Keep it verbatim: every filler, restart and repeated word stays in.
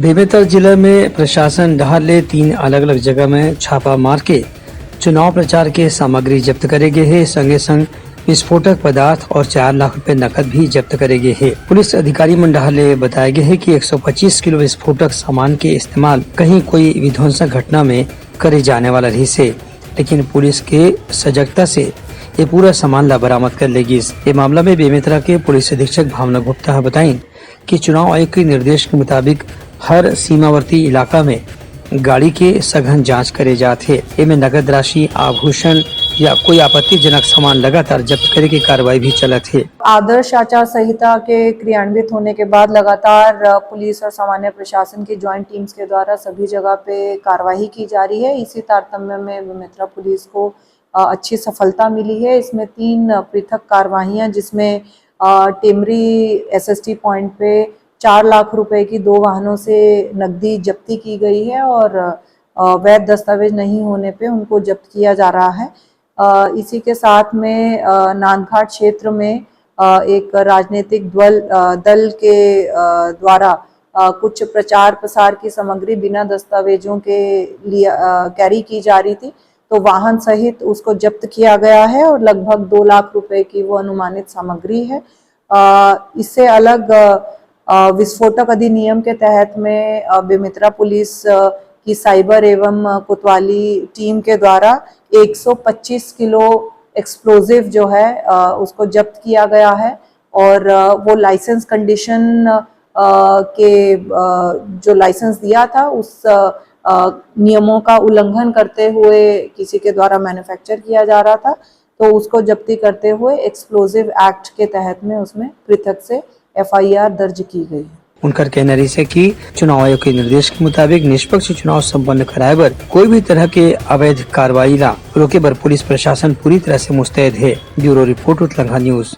बेमेतरा जिला में प्रशासन डहार ले तीन अलग-अलग जगह में छापा मार के चुनाव प्रचार के सामग्री जब्त करे गे हे। संगे संग विस्फोटक पदार्थ और चार लाख रुपए नकद भी जब्त करे गे हे। पुलिस अधिकारी मन डहार ले बताए गे हे कि एक सौ पच्चीस किलो विस्फोटक सामान के इस्तेमाल कहीं कोई विध्वंसक घटना में करे जाने वाला रहिस हे, लेकिन पुलिस के सजगता से ये पूरा सामान ला बरामद कर ले गिस। ये मामला में बेमेतरा के पुलिस अधीक्षक भावना गुप्ता ह बताइन कि चुनाव आयोग के निर्देश के मुताबिक हर सीमावर्ती इलाका में गाड़ी के सघन जांच करे जात हे। एमे नगद राशि, आभूषण या कोई आपत्तिजनक सामान लगातार जब्त करे के कार्रवाई भी चलत हे। आदर्श आचार संहिता के क्रियान्वित होने के बाद लगातार, अ, पुलिस और सामान्य प्रशासन की ज्वाइंट टीम्स के द्वारा सभी जगह पे कार्यवाही की जा रही है। इसी तारतम्य में बेमेतरा पुलिस को, अ, अच्छी सफलता मिली है। इसमें तीन, अ, पृथक कार्यवाहियां, जिसमें, अ, टेमरी एसएसटी पॉइंट पे चार लाख रुपए की दो वाहनों से नकदी जब्ती की गई है और, अ, वैध दस्तावेज नहीं होने पे उनको जब्त किया जा रहा है। अ, इसी के साथ में, अ, नांदघाट क्षेत्र में, अ, एक राजनीतिक दल, अ, दल के, अ, द्वारा, अ, कुछ प्रचार प्रसार की सामग्री बिना दस्तावेजों के लिए, अ, कैरी की जा रही थी, तो वाहन सहित उसको जब्त किया गया है और लगभग दो लाख रुपए की वो अनुमानित सामग्री है। अ, इससे अलग, अ, अ, विस्फोटक अधिनियम के तहत में, अ, बेमेतरा पुलिस, अ, की साइबर एवं, अ, कोतवाली टीम के द्वारा एक सौ पच्चीस किलो एक्सप्लोजिव जो है, अ, उसको जब्त किया गया है और, अ, वो लाइसेंस कंडीशन, अ, के, अ, जो लाइसेंस दिया था, उस, अ, अ, नियमों का उल्लंघन करते हुए किसी के द्वारा मैन्युफैक्चर किया जा रहा था, तो उसको जब्ती करते हुए एक्सप्लोजिव एक्ट के तहत में उसमें पृथक से एफआईआर दर्ज की गई है। उनकर कहना रहिस हे कि चुनाव आयोग के निर्देश के मुताबिक निष्पक्ष चुनाव संपन्न कराए बर कोई भी तरह के अवैध कार्रवाई ला रोके बर पुलिस प्रशासन पूरी तरह से मुस्तैद हे। Bureau report, Utlangha news.